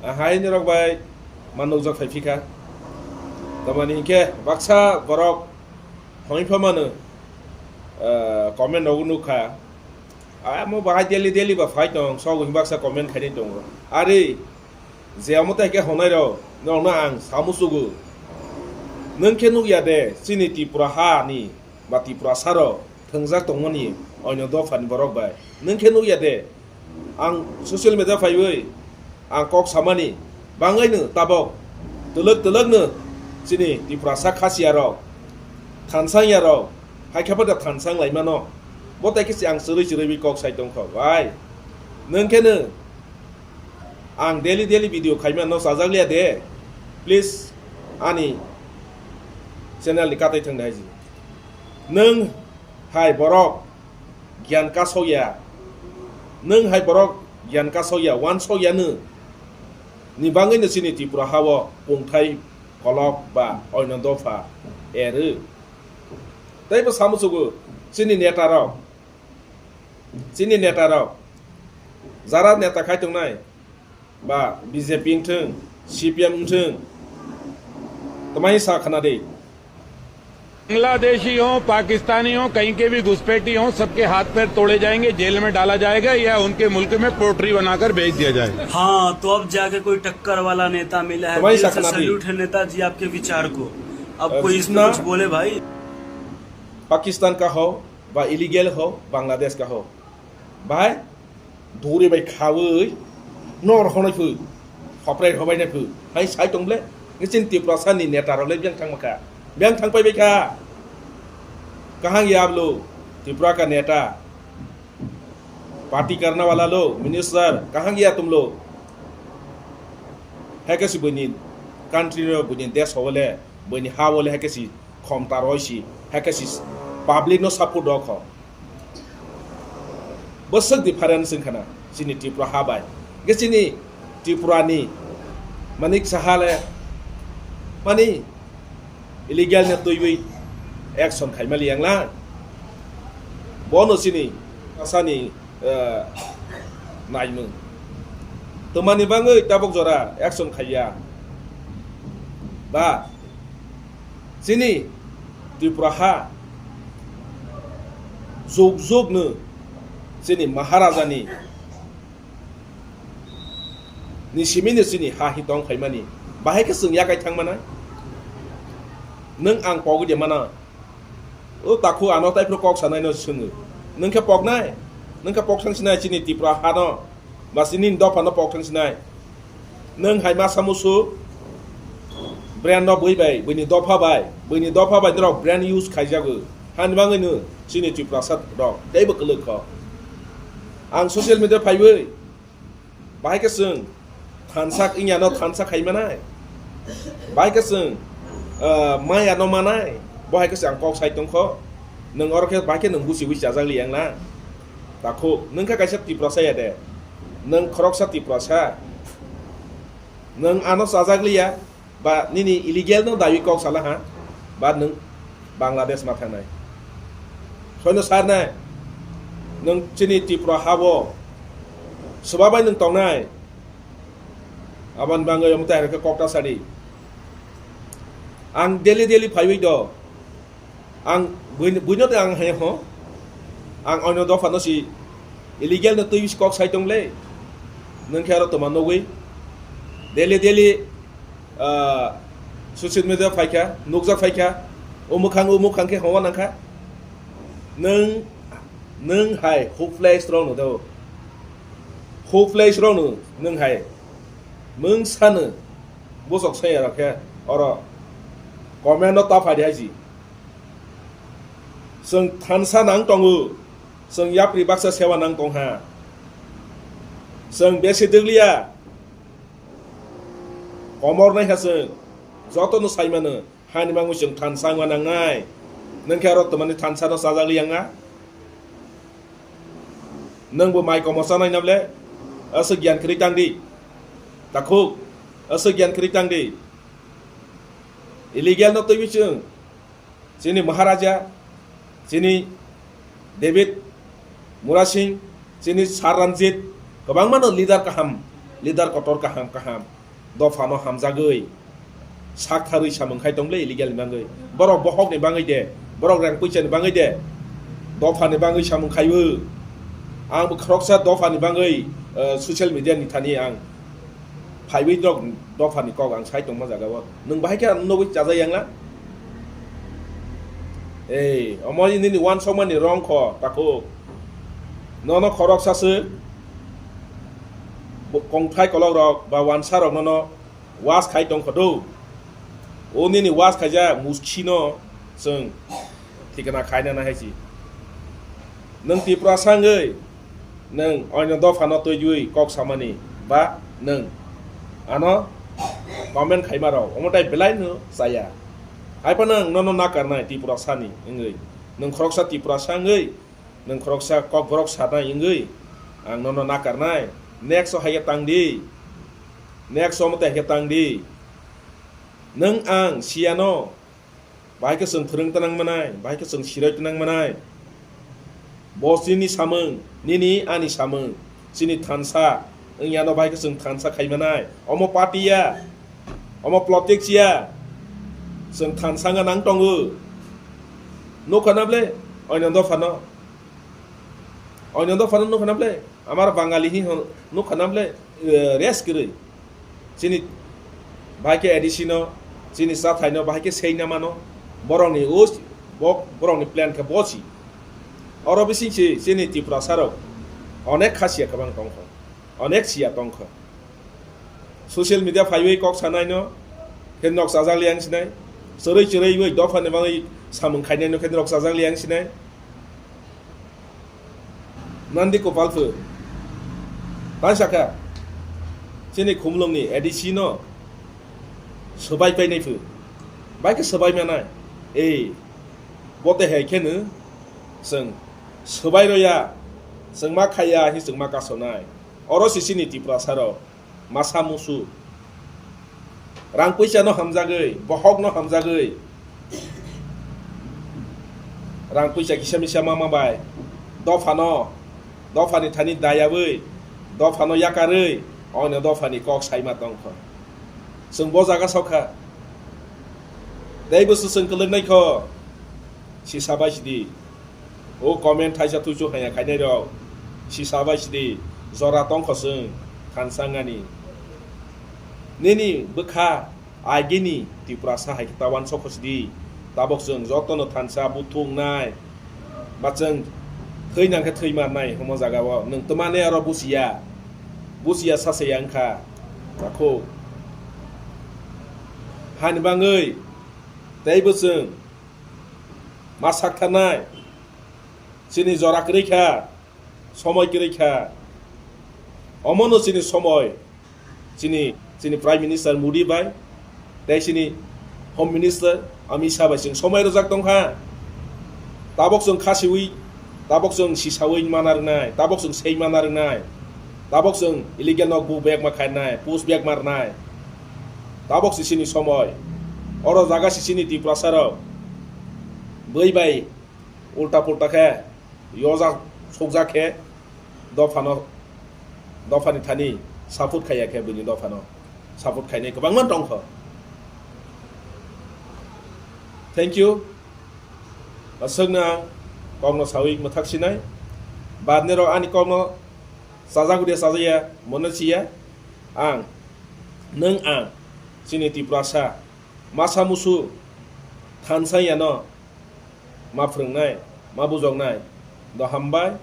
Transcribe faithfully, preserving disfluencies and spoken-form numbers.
Ahai norok bai ma nukjak phai phikha. Tamani hinkhe baksa borok hoi pha mano, eh, comment rogo nukha. Amo bahai daily daily ba phai tong, sogo him baksa comment khaini tongo. Ari, je amo tai khe honai rok, norokno ang samu sugo. Nwng khe nukya de, chini Tripura ha ni ba Tiprasa rok thwngjak tongmani oino dopha ni borok bai. Nwng khe nukya de, ang social media phaiwi ang kok samani banglaino tabok twlwk twlwkno chini Tiprasa khasiya rok, thansang ya rok, hai khe phano thansang lai mano. Bo tai khe se ang chwrwi chwrwi kok sai tongkha bai. Nwng khe nwng ang daily daily video khaima no chajak liya de. Please ani channel ni katai thang dai ji. Nwng hai borok gyan kasokya. Nwng hai borok gyan kasokya, wansokya nw. Ni bangwi no chini Tripura ha o kungthai kolok ba oino dopha ero. Tei bo samusugo chini neta rok, chini neta rok, jara neta khai tongnai, ba B J P wngthwng, C P M wngthwng, twmai sa khna di. Bangladeshi हों, पाकिस्तानी हों, कहीं के भी घुसपैठी हों, सबके हाथ पैर तोड़े जाएंगे, जेल में डाला जाएगा या उनके मुल्क में पोटरी बनाकर भेज दिया जाएगा। हाँ, तो अब जाके कोई टक्कर वाला नेता मिला है। Tumai दिल से sakna di. सैल्यूट है नेताजी आपके विचार को। अब कोई इस पे कुछ बोले भाई। Pakistan ka ho, ba illegal ho, Bangladesh ka ho. Bai, duri bai khawi, nor honai phu, hoprai hobai nai phu, hai sai tong ble, ngisin Tiprasa ni neta rok le biang thang maka, biang thang pai bai kha. Kahang ya ablo, Tripura ka neta, party karna wala lo, minister, kahang ya tum lo. Hai khe si buini country no, buini desh ho le, buini ha o le hai khe si khomta roi si, hai khe si public no support rok kho. Bwswk difference wng khana chini Tripura ha bai. Hwnkhe chini Tripura ni Manik Saha le mani illegal no twiwi action khaima liyang lang. Bono chini asani, eh, naimung. Twmani bangwi tabuk jora action khaiya. Ba chini Tripura ha juk juk no chini Maharaja ni ni simi ni chini ha hi tong khaimani. Bahai khe chwng yakai thang manai. Nwng ang pogwi de mana. O takhu ano tai phuru kok sanai no swngo. Nwng khe poknai? Nwng khe pok thang sinai chini Tripura ha no. Ba chini dopha no pok thang sinai. Nwng hai masa musu brand no bui bai, buini dopha bai, buini dopha bai norok brand use khaijago. Hani bangwi no chini Tiprasa rok teibo kwlwk kho. Ang social media phaiwi bahai khe chwng thansa wngya no thansa khai manai. Bahai khe chwng, ah, maya no manai. Bo hai khe chwng ang kok sai tong kho. Nwng oro khe bahai khe nwng busi busi chajak li yang na. Takhuk, nwng khe kaisa Tiprasa ya de? Nwng khoroksa Tiprasa. Nwng ano chajak liya, ba nini illegal no dawi kok sala ha, ba nwng Bangladesh ma thangnai. Soino sar nai, nwng chini Tripura ha o swba bai nwng tongnai. Aboni bangwi omo tai hai khe kok ta sadi. Ang daily daily phaiwi do. Ang buino, buino de ang hai ho. Ang oino dopha no si illegal no twi kok sai tong le. Nwng khe aro toma nugwi daily daily, ah, social media phaikha, nukjak phaikha, o mukhang o mukhang khe howa nangkha. Nwng, nwng hai hopeless rok no do. Hopeless rok no nwng hai mungsa no bosok sai rok khe oro comment no ta phai di hai si. Chwng thansa nang tongo, chwng yapri baksa sewa nang tong ha. Chwng besi dwgliya, komor nai ha chwng, joto no sai mano, hani mangwi chwng thansa wngma nangnai. Nwng khe aro twmani thansa no chajak li yang a? Nwng bo mai komo chanai na ble? Aswk giyan kwrwi tang di. Takhuk, aswk giyan kwrwi tang di. Illegal no twiwi chwng. Chini Maharaja, chini David Murasing, chini Sir Ranjit, kwbangma no leader kaham Leader kotor kaham kaham, dophano hamjagwi, sak tharwi samung khai tong le illegal ni bagwi. Borok bohok ni bagwi de, borok rang puisa ni bagwi de, dopha ni bagwi samung khaiwi. Ang bo khoroksa dopha ni bagwi, eh, social media ni thani ang phaiwi dok dopha ni kok ang sai tongma jaga o. Nwng bahai khe ano nugwi chaja yang la? Ei, omo nini wansokmani rong kho, takhuk. Nono khoroksa se bo kongthai kolok rok ba wansa rok nono was khai tong kho do. O nini was khaijak muskhi no chwng thikna khaina na hai si. Nwng Tiprasa wngwi nwng oino dophano twiwi kok samani ba nwng ano comment khaima rok omo tai belai no chaya. Hai phano ang nono nakarnai Tiprasani wngwi. Nwng khoroksa Tiprasa wngwi, nwng khoroksa kokborok sanai wngwi ang nono nakarnai. Next o hai khe tang di. Next o omo tai hai khe tang di. Nwng ang siyano. Bahai khe chwng thwrwng twnang manai, bahai khe chwng siroi twnang manai. Bo chini samung, nini ani samung, chini thansa, wng yano bahai khe chwng thansa khai manai. Omo party ya, omo politics ya, chwng thansa wngna nang tongo. Nukha na ble, oino dophano. Oino dophano nukha na ble, amar Bangali hi hwn, nukha na ble, eh, rest kwrwi. Chini bahai khe A D C no, chini chathai no bahai khe seina mano. Borokni us-, bo-, borokni plan khe bosi. Oro bising si chini Tiprasa rok onek kha siya kwbang tongkho, onek siya tongkho. Social media phaiwi kok sanai no khe nok chajak liya wng sinai. Chwrwi chwrwi wi dophani bagwi samung khainai no khe nok chajak liya wng sinai. Nandi Kopal phu. Tai sakha. Chini Khumulwng ni A D C no swbai painai phu. Bai khe swbai manai. Ei. Bote hai khe no chwng swbai roya. Chwng ma khaiya hi chwng ma kasonai. Oro si chini Tiprasa rok. Masa musu. Rang puisa no hamjagwi, bohok no hamjagwi. Rang puisa kisa misa mama bai. Dopha no, dopha ni thani dayawi, dopha no yakarwi, oino dopha ni kok saima tongkho. Chwng bo jaga sokha. Tei bo se chwng kwlwk naikho. Si sabai sidi. O comment thaisa thuisu haya khainai rok. Sisa bai sidi jora tongkho chwng thansa wngani. Nini bwkha agini Tiprasa hai khe ta wansokho sidi. Tabok chwng jotono thansa buthung nai. Ba chwng thwi nang khe thwi mar nai homo jaga o. Nwng twmani aro busiya. Busiya sasaya wngkha. Takhuk. Hani bangwi teibo chwng ma saktharnai, chini jora kwrwi kha, somoi kwrwi kha. Omono chini somoi, chini, chini Prime Minister Modi bai, tei chini Home Minister Amit Shah bai chwng somoi rwjak tongkha. Tabok chwng khasiwi, tabok chwng sisawi mana rwnai, tabok chwng sei mana rwnai, tabok chwng illegal nok bu bag ma khainai, post bag ma rwnai. Tabok si chini somoi. Oro jaga si chini Tiprasa rok. Bwrwi bai ulta pulta khe yojak sokjak khe dophano, dophani thani support khaiya khe buini dophano support khainai kwbangma tongkho. Thank you. Aswkno ang kokno sawi mwthak sinai. Badni rok ani kokno chajak hudia chajaya mono siya. Ang, nwng ang, chini Tiprasa, masa musu, thansa yano, ma phwrwngnai, ma bujoknai, do hambai,